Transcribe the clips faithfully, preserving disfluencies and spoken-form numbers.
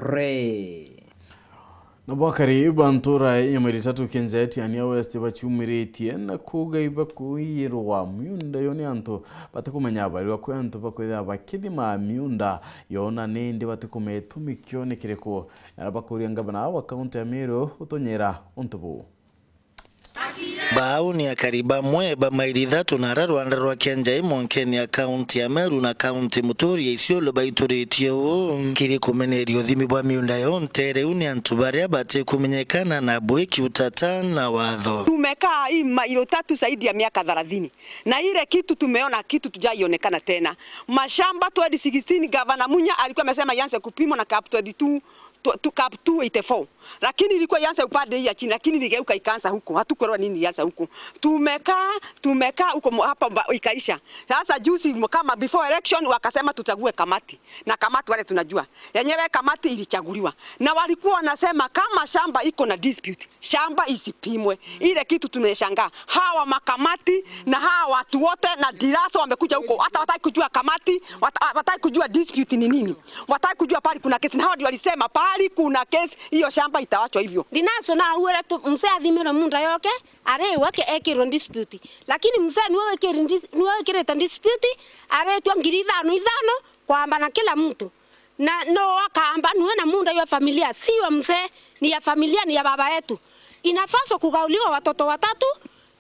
Re. Na bwakari ba ntura ya Mairi Tatu Kienja Etiania West baciumiritie na kuuga ibakuiyirwa miunda yo ni antu batikumenya abarirwa kwi antu bakwithira bakithima miunda yo na nindi batikumetumikio ni kiriku. Na bakuria ngavana wa kaunti ya Meru utonyera untu buu. Bau ni akari bamwe ba Mairi Ithatu na ara rwanda rwa Kienjai mwankeni ya kaunti ya Meru na kaunti muturi ya Isiolo baituritie uu kiri kumeneria uthimi bwa miunda yo ntere iu ni antu baria batikumenyekana na bwiki utata na watho. Tumekaa hii Mairi Tatu zaidi ya miaka thelathini. Na ile kitu tumeona, kitu tujaionekana tena. Mashamba twenty sixteen, Gavana Munya alikuwa amesema ianze kupimwa na cap twenty-two, tu, tu, cap two eighty-four. Lakini ilikuwa ianze upande hii ya chini, lakini iligeuka ikaanza huko. Hatukuelewa nini ilianza huko. Tumekaa, tumekaa huko mo-, hapa ba-, ikaisha. Sasa juzi mo-, kama before election wakasema tuchague kamati. Na kamati wale tunajua. Yenyewe kamati ilichaguliwa. Na walikuwa wanasema kama shamba iko na dispute, shamba isipimwe. Ile kitu tunashangaa. Hawa makamati na hawa watu wote na D R A S wamekuja huko. Hata wataki kujua kamati, wat-, wataki kujua dispute ni nini. Wataki kujua pahali kuna kesi. Na hawa ndio walisema pahali kuna kesi, hiyo shamba itawachwa hivyo. Ndinaso na uere tu, mzee athimirwe munda yoke, ari wake ekirwe dispute. Lakini mzee niwe wekiri dis-, niwe wekirite dispute, aretwa ngiri ithano ithano kwamba na kila mtu. Na no akamba niwe na munda ya familia, sio mzee, ni ya familia, ni ya baba yetu. Inapaswa kugauliwa watoto watatu,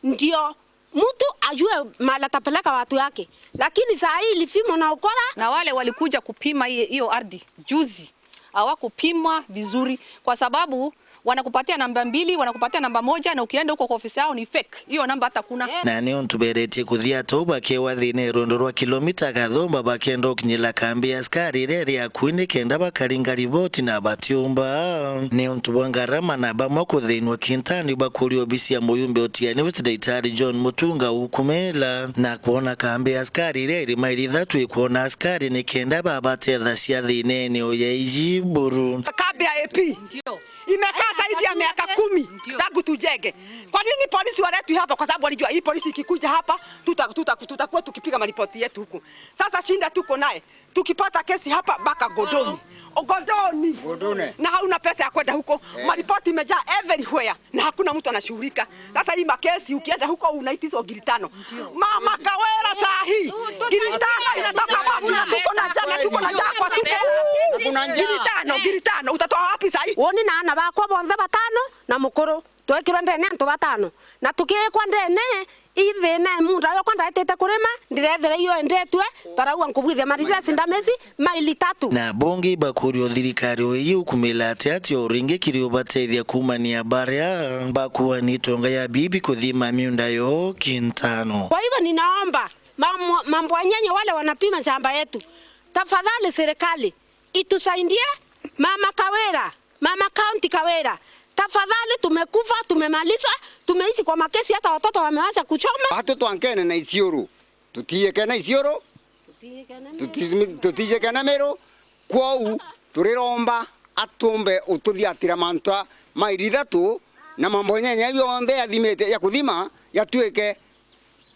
ndio mtu ajue mahali atapeleka watu yake. Lakini saa hii ilipimwa na ukora. Na wale walikuja kupima hiyo, hiyo ardhi juzi, hawakupimwa vizuri, kwa sababu wanakupatia namba mbili, wanakupatia namba moja, na ukienda huko kwa ofisi yao ni fake. Hiyo namba hata kuna. Na ni untu beretie kuthia tou bakewa thina ya rwendo rwa kilomita kathumba bakenda ukinyira kambi ya askari iria iri akui ni kenda bakaringa riboti na batiumba. Ni untu bwa ngarama na bamwe kuthinwa kintani bakuria obisi ya muyumbe Otiani West Daitari John Mutunga ukumila na kwona kambi ya askari iria iri Mairi Ithatu ikwona askari ni kenda babatethacia thinene o ya iji buru. Kambi ya A P. Ndio. Imekaa zaidi ya miaka kumi tangu tujenge. Kwa nini polisi waletwi hapa? Kwa sababu walijua hii polisi ikikuja hapa, tuta-, tuta-, tutakuwa tukipiga maripoti yetu huku. Sasa shida tuko naye, tukipata kesi hapa mpaka Godoni. Godoni. Godoni. Na hauna pesa ya kwenda huko. Eh. Maripoti imejaa everywhere na hakuna mtu anashughulika. Sasa hii makesi ukienda huko unaitizwa ngiri tano. Mama Kawira saa hii. Ngiri tano inatoka wapi? Na tuko na njaa, na tuko na njaa kwa tumbo. Uu, ngiri tano, ngiri tano. Utatoa wapi saa hii? Woni na ana bakwa bonthe batano na mukuru. Twekirwe ndene antu batano. Na tukikwa ndene, ithina munda yokwa ndaetete kurima, ndirethira iyo endetwe, barauga nkubwithia marisasi ndameci maili tatu. Na bungi bakuria thirikari uyu ukumila ati ati o ringi kiri ubatethia kumania baria bakuani itonga ya bibi kuthima miunda yo kintano. Kwa hivyo ninaomba mambo, mambo wanyenye wale wanapima shamba yetu, tafadhali serikali itusaidie. Mama Kawira, Mama County Kawira, tafadhali, tumekufa, tumemalizwa, tumeishi kwa makesi, hata watoto wamewacha kusoma. Batu twankene na Isiolo, tutiyekena Isiolo, tuti-, tutijekena Meru. Kwou turiromba atumbe ututhiatira mantu a mairi ithatu na mambo nyanya yonthe yathimite ya kuthima yatuike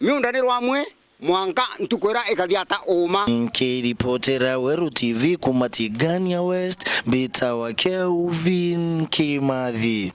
miunda ni rwamwe. Mwanka ntuku iria ikathia ata uuma. Nkiripotera Weru T V kuma Tigania West, mbitawa Kelvin Kimathi.